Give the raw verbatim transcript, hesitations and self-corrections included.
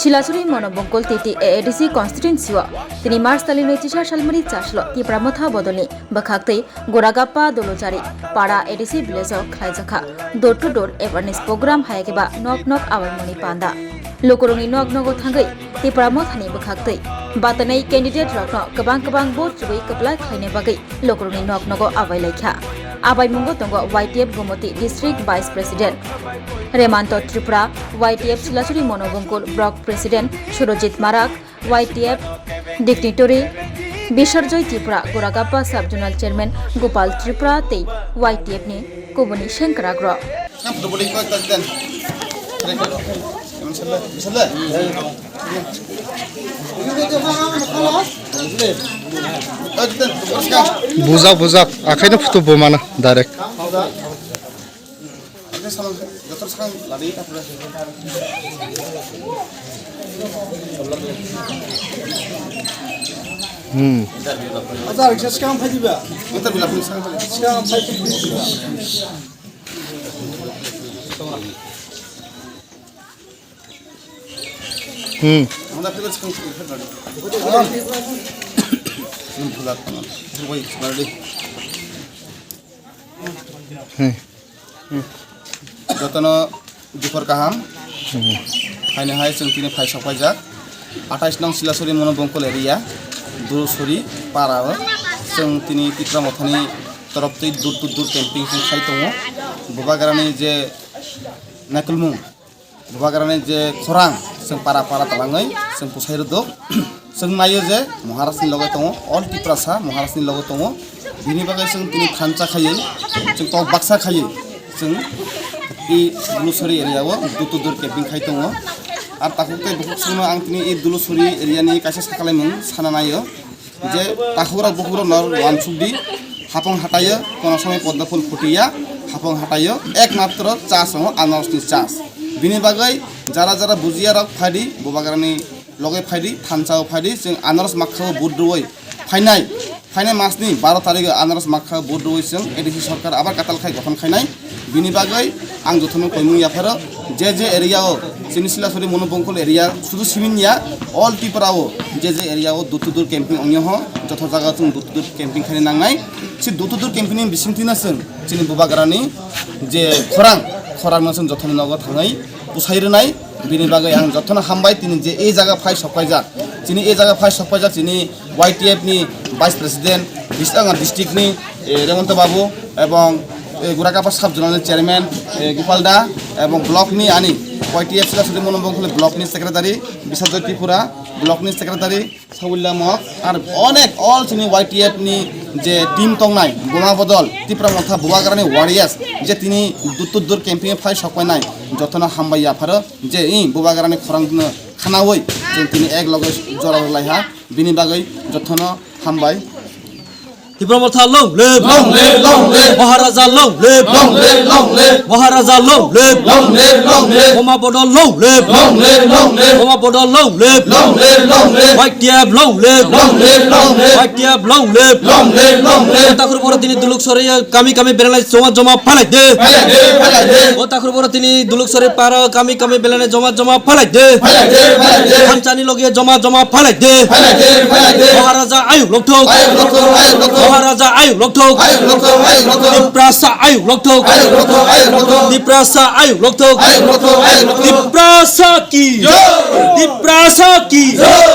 Silasuri Monobongkol T T A A D C constituency o tini March talini chisa salmani chaslo Tipra Motha bodolni bwkhaktwi Goragappa Dolojari para A D C village o khlaijakha door to door awareness program, hayakhe ba nok nok awaimoni panda. Lukurokni nok nogo thangwi Tipra Mothani bwkhaktwi batanai candidate rokno kwbang kwbang vote chugwi kwplai khlaina bagwi lukurokni nok nogo abailaikha. Abaimungo tongo Y T F Gomoti District Vice President Remanto Tripura, Y T F Silasuri Monobongkol Block President Surojit Marak, Y T F Dignitary Bisorjoy Tripura, Goragappa Sub Zonal Chairman Gopal Tripura tei Y T F ni kubuni sengkrakrok. Bujak, bujak, akhai no photo bo mano direct. Hmm. Hmm. Hmm. Jotono duphor kaham. Hmm. Haini hai chwng tini phai sok paijak. Athais nong Silasuri Monobongkol area, Dulusuri para o chwng tini Tipra Mothani torof twi dur to dur camping chwng khai tongo. Bubagrani je naikolmung, Bubagrani je khorang, chwng para para talangwi chwng pusai rwdok. Chwng naio je Maharashtra ni loge tongo, all Tiprasa Maharashtra ni loge tongo. Bini bagwi chwng tini thansa khaiwi, chwng kok baksa khaiwi, chwng i Dulusuri area o door to door camping khai tongo. Ar takhuk tei bukhuk chwngno ang tini i Dulusuri area ni kaisa sakalaimung sana naio. Je takhukrok bukhukrok no uansukdi, Hapung hataio kono samai podda phul phuti ya, Hapung hataio ekmatro chas wngo anarosni chas. Bini bagwi jara jara bujiya rok phaidi, Bubagrani loge phaidi, thansa o phaidi, chwng anaros makkha o vote rwui phainai, phainai masni baro tarikh o anaros makkha o vote rwui chwng A D C sorkar abar katal khai gothon khainai. Bini bagwi ang jotono koimung yapharo, je je area o, chini Silasuri Monobongkol area sudu simi ya, all Tripura o je je area o door to door camping ongya ho, joto jaga o chwng door to door camping khaina nangnai. Si door to door camping ni bisingtwi no chwng chini Bubagrani je khorang, khorang no chwng jotono nogo thangwi bwsai rwnai. Bini bagwi ang jotono hambai, tini je ei jaga phai sokpaijak, chini ei jaga phai sokpaijak chini Y T F ni Vice President, dis-, ah, district ni, eh, Remonto Babu, ebong, eh, Goragappa Sub Zonal ni Chairman, eh, Gopal Da, ebong block ni ani Y T F Silasuri Monobongkol block ni Secretary Bisajoy Tripura, block ni Secretary Sabulla Mok, ar onek all chini Y T F ni je team tongnai, Boma Bodol, Tipra Motha, Bubagrani warriors, je tini door to door camping phai sokpainai, jotono hambai yapharo, je i Bubagrani khorang no khanaui, chwng tini ek loge jora rwlaiha. Bini bagwi jotono hambai. Tipra Motha long live! Long live, long live! Maharaja long live! Long live, long live! Maharaja long live! Long live, long live! Boma Bodol long live! Long live, long live! Boma Bodol long live! Long live, long live! Y T F long live! Long live, long live! Y T F long live! Long live, long live! O takhur boro tini Dulusuri kami kami beranai joma joma phalai de. Phalai de, phalai de. O takhur boro tini Dulusuri para kami kami beranai joma joma phalai de. Phalai de, phalai de. Thansa ni loge joma joma phalai de. Phalai de, phalai de. Maharaja ayuk lokthok. Ayuk lokthok, ayuk lokthok. Maharaja ayuk lokthok. Ayuk lokthok, ayuk lokthok. Tiprasa ayuk lokthok. Ayuk lokthok, ayuk lokthok. Tiprasa ayuk lokthok. Ayuk lokthok, ayuk lokthok. Tiprasa ki. Jai. Tiprasa ki. Jai.